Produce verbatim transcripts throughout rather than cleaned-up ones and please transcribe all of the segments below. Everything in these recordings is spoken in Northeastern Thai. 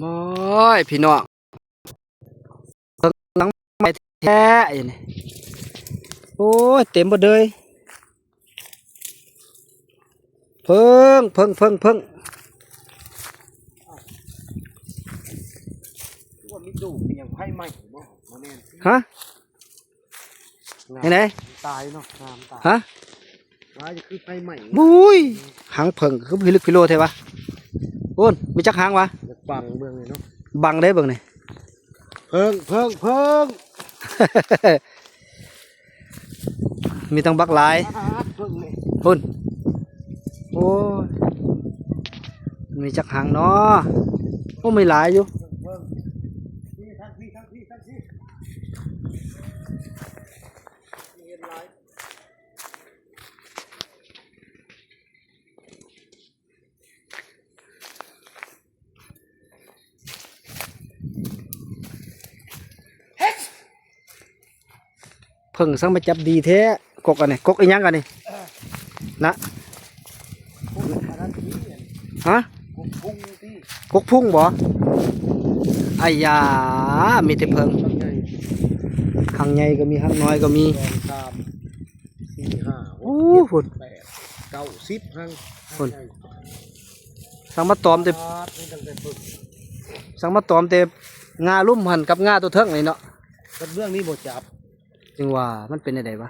โอ้ย พี่น้อง เพิ่งหลังใหม่แท้อยู่นี่ โอ้ย เต็มหมดเลย เพิ่ง เพิ่ง เพิ่ง เพิ่ง ว่ามีดูกยังไฟไหม้บ่ บ่แม่น ฮะ ยังไง ตายเนาะ งามตาย ฮะ ว่าจะคือไฟไหม้ บุ้ย หางเพิ่ง คือพิลึกพิโลแท้วะ โอ้น มีจักหางวะ อยากบังเบิ่งเลยเนาะ บังได้เบิ่งนี่ เพิ่ง เพิ่ง เพิ่ง มีตั้งบักหลาย อ่า เพิ่งเลย พุ่น โอ้ย มีจักหางเนาะ โอ้ มีหลายอยู่ เพิ่ง เพิ่ง นี่ทั้งพี่ ทั้งพี่ ทั้งพี่ มีหลาย เพิ่งสั่งมาจับดีแท้ กกอันนี้ กกอีหยังกันนี่ นะ ฮะ กกพุงบ่ ไอ้ยา มีแต่เพิ่ง หางใหญ่ก็มี หางน้อยก็มี สอง สาม สี่ ห้า หก โอ้ เจ็ด พุ้น แปด เก้า สิบ หาง พุ้น สั่งมาตอมแต่ ปาด นี่ตั้งแต่เพิ่ง สั่งมาตอมแต่งาลุ่มหั่นกับงาตัวเทิงนี่เนาะ กระเบื้องนี่บ่จับ จึงว่ามันเป็นจั่งใดวะ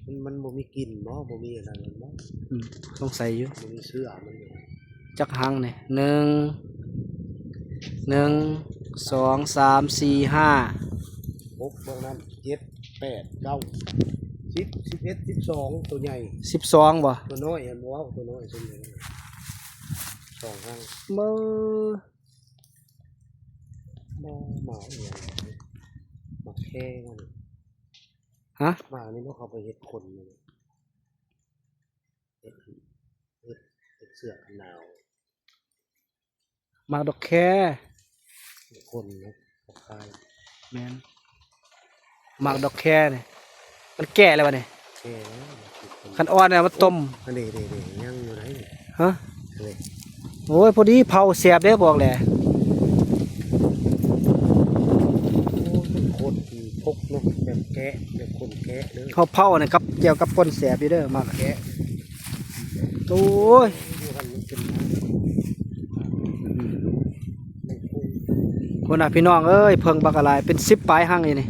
มัน มันบ่มีกลิ่นบ่ บ่มีอันนั้นบ่ อืม สงสัยอยู่ บ่มีเชื้อมันอยู่ จักหางนี่ หนึ่ง หนึ่ง สอง สาม สี่ ห้า หก บวกนั้น เจ็ด แปด เก้า สิบ สิบเอ็ด สิบสอง ตัวใหญ่ สิบสอง บ่ ตัวน้อยอันบ่เอา ตัวน้อย ตัวใหญ่ สองหาง เบิ่ง บ่ หมาอีหยัง หมากแข้งมัน ฮะ หมานี่บ่เข้าไปเฮ็ดขนมัน เฮ็ด เฮ็ด เฮ็ดเสื้อกันหนาว หมากดอกแค ขนนะ คล้าย แม่น หมากดอกแคนี่ มันแก่แล้ววะนี่ แก่แล้ว คันอ่อนเนี่ยมาต้ม อันนี้ นี่ นี่ ยังอยู่ไหนนี่ ฮะ นี่ โอ้ย พอดีเผาแซ่บเด้ บอกแหละ โอ้ย มันโคตรดีพกเนาะ แบบแกะ แบบคนแกะเด้อ เผา เผาเนี่ยกับแจ่วกับป่นแซ่บอยู่เด้อ หมาก แกะ โอ้ย อยู่หั่นมันเป็น พุ่นน่ะพี่น้องเอ้ย เพิ่งบักอะไร เป็นสิบปลายหางนี่นี่